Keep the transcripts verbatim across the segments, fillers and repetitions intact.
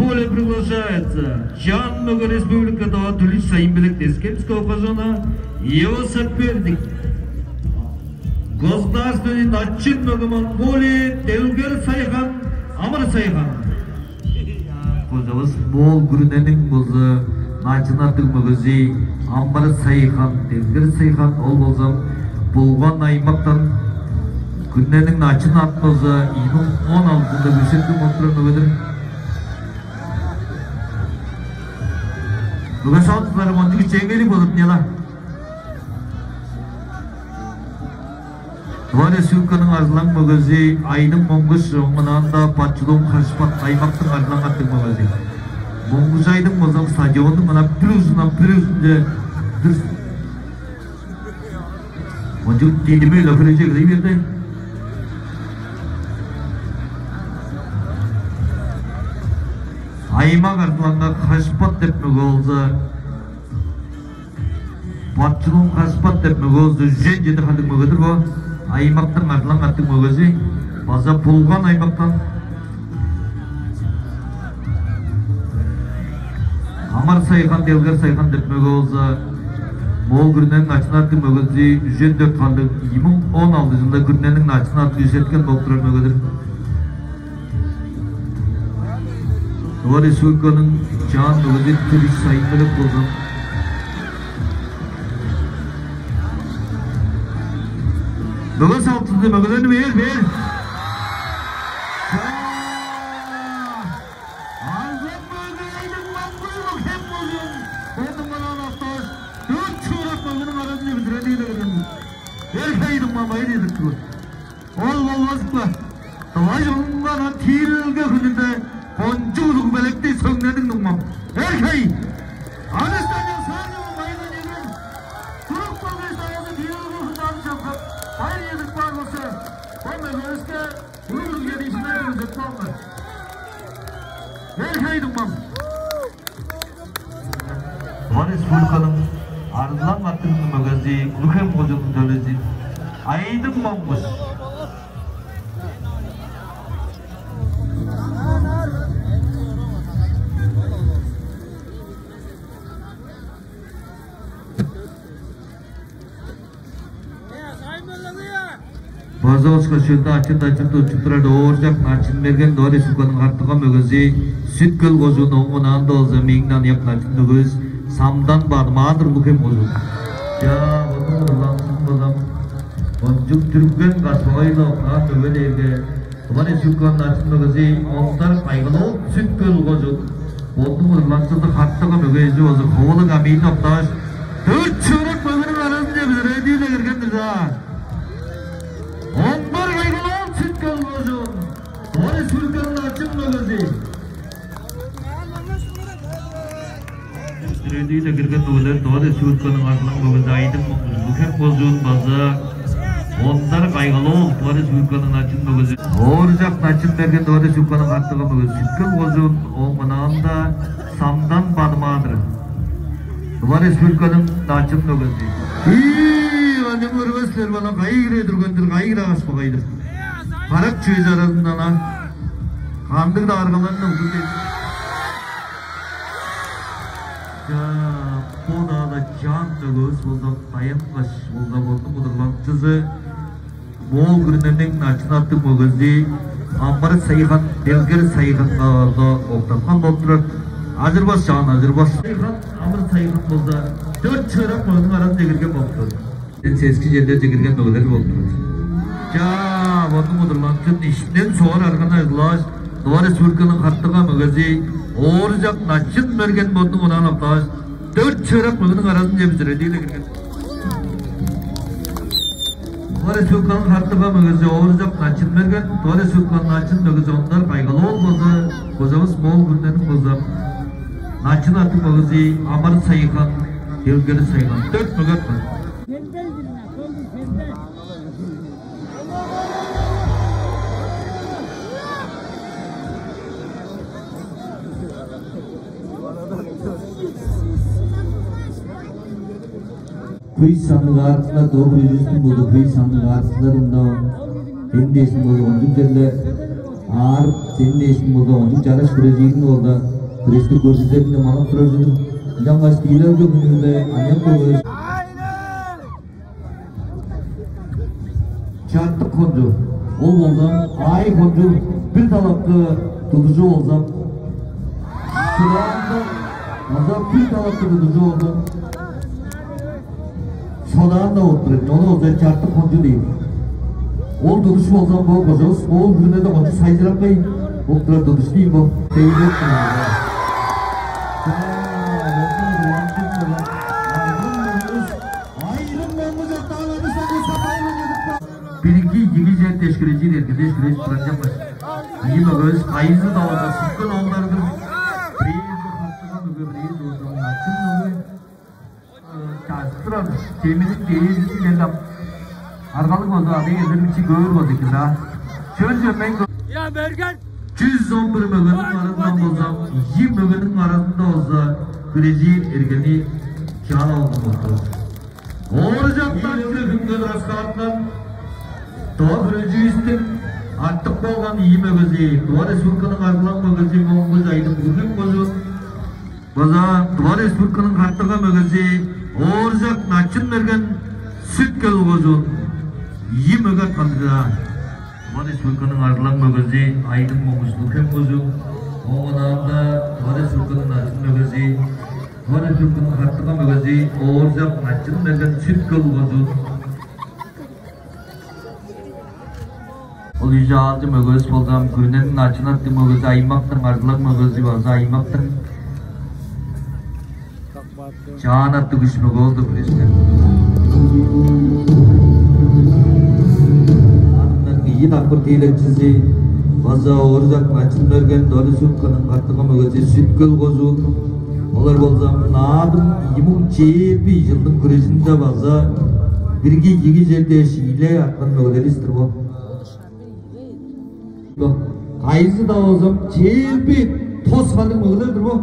Поле приглашается Чаан мөге Республика Тыва Түлүш Сайын-Белек Тес-Хемского кожууна, его соперник — государственный начын мөге Монголии Делгер Сайхан, Амыр Сайхан. Кожавыс Моол күрүнениң болза начын аттыг мөгези Амыр Сайхан, Делгер Сайхан, ол болза Булган аймактан. Күрүнениң начын ат болза ийи муң он алтыда күзеткен болуп турар мөгедир. Бүгүн соонда силер кончуг чемгелиг болуп, не-ла. Тыва Республиканың арзылаң мөгези Айдың Монгуш, оон мынанда Батчулуун Хашпат, аймактың арзылаң аттыг мөгези. Монгуш Айдың болза стадионнуң мына бир ужундан бир ужунче дүр. Кончуг дидими-биле хүрежек дей берди. Аймак арзылаңга Хашпат деп мөге болза, Батчулуун Хашпат деп мөге болза, үжен чеди харлыг мөгедир бо. Аймактың арзылаң аттыг мөгези, база Булган аймактан. Амыр Сайхан, Делгер Сайхан деп мөге болза, Моол күрүнениң начын аттыг мөгези, үжен дөрт харлыг, ийи муң он алды чылда күрүнениң начын атын күзеткен болуп турар мөгедир. Тыва Республиканың Чаан мөгези Түлүш Сайын-Белек болза. Мөге салыкчызы, мөгелерни бээр, бээр. Чаа! Арзылаң мөге Айдың Монгуш, Улуг-Хем кожуун, бодунуң мынаан октааш, дөрт шыырак мөгениң аразынче бүзүрелдии-биле кирген. Эр-хей, дуңмам, байыр чедирип тур. Ол болбазыкпа. Тыва чонунга анаа тиилелге хүнүнде кончуг улуг белекти сөңнедиң, дуңмам. Эр-хей! Адыштан чок саажы ол байырдан чедирип, туруп келгеш, даяазы тиилелге хүнүнде аны чапкаш, байыр чедирип каар болза, ол мөгевиске улуг-улуг чедиишкиннерни көргүзүп каалыңар. Эр-хей, дуңмам! Тыва Республиканың арзылаң аттыг мөгези, Улуг-Хем кожууннуң төлээзи Айдың Монгуш. База ышкаш чүве-даа ачы-дачы тутчуп турар Ооржак Начын-Мерген, Тыва Республиканың Хартыга мөгези, Сүт-Хөл кожуун, оон мынаанда болза мээң аныяк начын мөгевис Самдан Бадмаадыр, Улуг-Хем кожуун. Чаа, бодум удурланзын болам. Кончуг дүрген кашпагай-ла октаан мөге дээрге Тыва Республиканың начын мөгези Ондар Кайгал-оол, Сүт-Хөл кожуун. Бодунуң удурланыкчызы Хартыга мөгези болза Ховалыг Амиин октааш, дөрт шыырак мөгениң аразынче бүзүрелдии-биле кирген-дир-даа. Ондар Кайгал-оол, Сүт-Хөл кожуун, Тыва Республиканың начын мөгези. Бүзүрелдии-биле кирген мөгелер: Тыва Республиканың арзылаң мөгези Айдың Монгуш, Улуг-Хем кожуун, база Ондар Кайгал-оол, Тыва Республиканың начын мөгези. Ооржак Начын-Мерген, Тыва Республиканың Хартыга мөгези, Сүт-Хөл кожуун, оон мынаанда Самдан Бадмаадыр, Тыва Республиканың начын мөгези. Ии, аны көрбес силер, бала кайы хире дүрген-дир, кайы хире кашпагай-дыр. Карак чүвези аразындан, а? Кандыг-даа аргаларны угуп кел. Чаа, бо-даа-ла чаан мөгевис болза, даянгаш болза, бодунуң удурланыкчызы Моол күрүнениң начын аттыг мөгези Амыр Сайхан, Делгер Сайханга октаткан болуп турар. Ажырбас, чаан, ажырбас. Сайхан, Амыр Сайхан болза дөрт шыырак мөгениң аразынче кирген болуп турар. Сески черлерже кирген мөгелер болуп турар. Чаа, бодунуң удурланыкчызын иштинден соор арганы ажыглааш, Тыва Республиканың Хартыга мөгези Ооржак Начын-Мерген бодунуң унаан октааш, дөрт шыырак мөгениң аразынче бүзүрелдии-биле кирген. Тыва Республиканың Хартыга мөгези Ооржак Начын-Мерген, Тыва Республиканың начын мөгези Ондар Кайгал-оол болза, кожавыс Моол күрүнениң болза начын аттыг мөгези Амыр Сайхан, Делгер Сайхан. Дөрт мөге бар. Хөй санныг аарыкчылар, доо хүрежиривистиң болза хөй санныг аарыкчылар мында, сен дээштиң болза кончуг черле аар, сен дээштиң болза кончуг чараш хүрежириң болза, Күрестиг көргүзерин манап турар чүве. Ынчангаш тиилелге хүнүнде аныяк болгаш чартык кончуг. Ол болза аай кончуг, бир талакы тудужу болза, шыдаанда база бир талакы тудужу болза, содаанда болуп турар. Ону болза чартык кончуг дээр. Ол тудуш болза, бо кожавыс ол күрүнеде кончуг сайзыраңгай болуп турар тудуш дээр бо. Дейбек. Айрым моңгу чортаалады саңгы сапайын. Бирги ийиги чер дешкирежир эргедеш хүрежип турар чаңгаш. Ийи мөгевис кайызы-даа болза сүткел оолдары-дыр. Бирээзи хартыга мөге, бирээзи болза начын мөге. Чажып турар. Деминиң дээзинден ап аргалыг болза, ада эдеринчи көөр болза экен, а. Чөн чөмейн. Я, берген. Чүс он бир мөгениң аразындан болза, ийи мөгениң аразында болза, хүрежир эргени чаан алган болду. Ооржак Начын хүнге тураскаатынан Тыва хүреживистиң артык болган ийи мөгези, Тыва Республиканың арзылаң мөгези Моңгуш Айдың Күрүн кожуун база Тыва Республиканың хартыга мөгези Ооржак Начын берген Сүт-Хөл кожуун ийи мөге кандыгаа. Тыва Республиканың арзылаң мөгези Айдың Моңгуш Нүркен кожуун, оон аңаа Тыва Республиканың начын мөгези, Тыва Республиканың хартыга мөгези Ооржак Начын берген Сүт-Хөл кожуун. Ол үш аалчы мөгевис болза, күрүнениң начын аттыг мөгези, аймактың арзылаң мөгези база аймактың чаан аттыг үш мөге болду күрежип. Аңаа ийи дакпыр тиилекчизи база Ооржак Начын берген, Тыва Республиканың хартыга мөгези Сүт-Хөл кожуун. Олар болза Наадым ийи муң чээрби чылдың хүрежинде база бирги ийиги чер дээш ийилээ арткан мөгелеривис-тир бо. Кайызы-даа болза чээрби тос харлыг мөгелер-дир бо.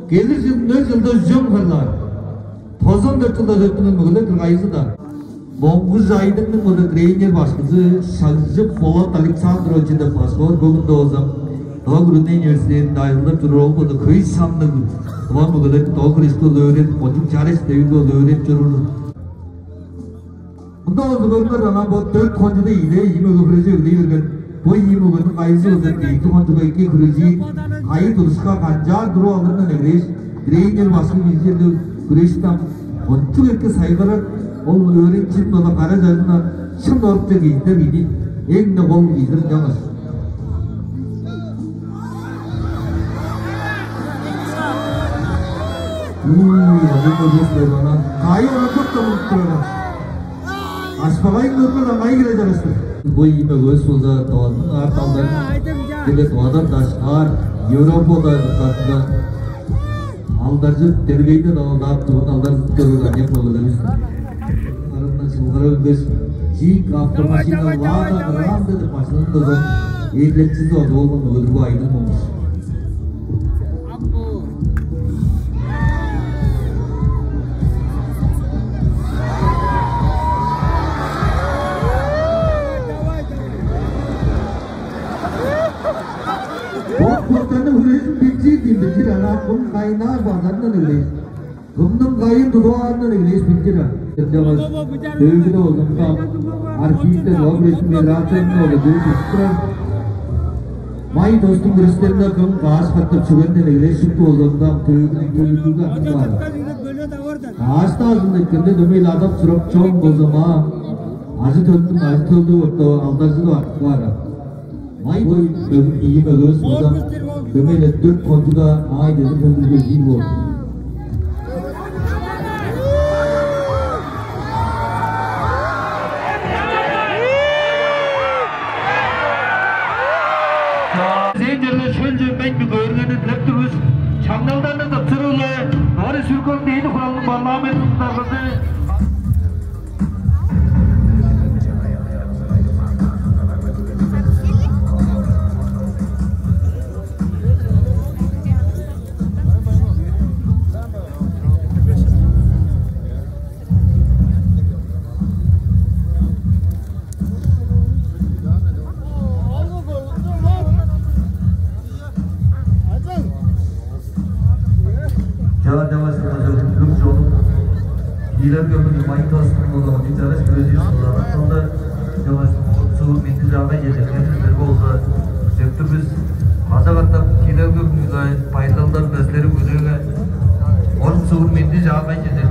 Келир чылын, өр чылда үжен харлаар. Тозан дөрт чылда төрүттүнген мөгелер-дир кайызы-даа. Моңгуш Айдыңның мында тренер башкызы Шагжып Болат Александрович деп башкы бар. Бөгүн-даа болза Тыва күрүне университединде ажылдап чоруур, ол болза хөй санныг тыва мөгелерни тыва хүрешке өөредип, кончуг чараш девиге өөредип чоруур. Мында болза көрүңер, анаа бо дөрт кончуда ийилээ ийи мөге хүрежип эгелей берген. Бо ийи мөгениң кайызы болза эки кончуга эки хүрежир, кайы тудушка канчаар туруп алырындан эгелээш, тренер башкы кижи черле хүрежип ам кончуг эки сайгарар. Ол өөреникчиниң база кара чажындан шын орукче кииздер кижи, эң-не кол кииздер ынчангаш. Уу, аны көрбес бе, ана. Кайы оранчок да мынып турар. Ашпагайын көрбес, аңай кире чарыштыр. Бо ийи мөгевис болза Тываның арт-алдарын, биле Тывадан дашкаар, Европада катында алдаржып, делегейде-даа алдаап турган алдаржып көрүп, аныяк мөгелеривис. Арындан чылгырып үнгеш, чиик автомашина Лада Гранта деп машинаны кызып, эдилекчизи база болган мөгедир бо Айдың Моңгуш. Бо куттарның хүрежин билчир кижи билчир, анаа кым кайнаар базарындан эгелээш, кымның кайын тудуп алырындан эгелээш билчир. Ынчангаш төөгүде болза мында архивтер, Тыва күреш федерациязында болза көрүп турар. Май тостуң күрештеринде кым каш катап чүгенден эгелээш шупту болза мында төөгүнүң төлүлдүгү артып каар. Каш-даа ажылды эккенде дөмей-ле адап-сурап, чон болза маа ажы-төлдүң ажы-төлдү орта алдаржыдып артып каар. Май бо ийи мөгевис болза дөмей-ле дөрт кончуда аай дезин хөндүрген ийи болду. Сен черле шөлче мен бүгөөрүңерни дилеп тур бис. Шаңналдарны тапсырыылы Тыва Республиканың Дээди Хуралының парламентиниң даргазы. Чаваш чонуп, киилер көмүр майын тастын болза, ону чараш күрежир сыланыктанда, чаваш сугур минти чаагай чедерген силер болза, сөктүр бис база катап киилер көмүр байырлалдар бәслери күрээге, он сугур минти чаагай чедер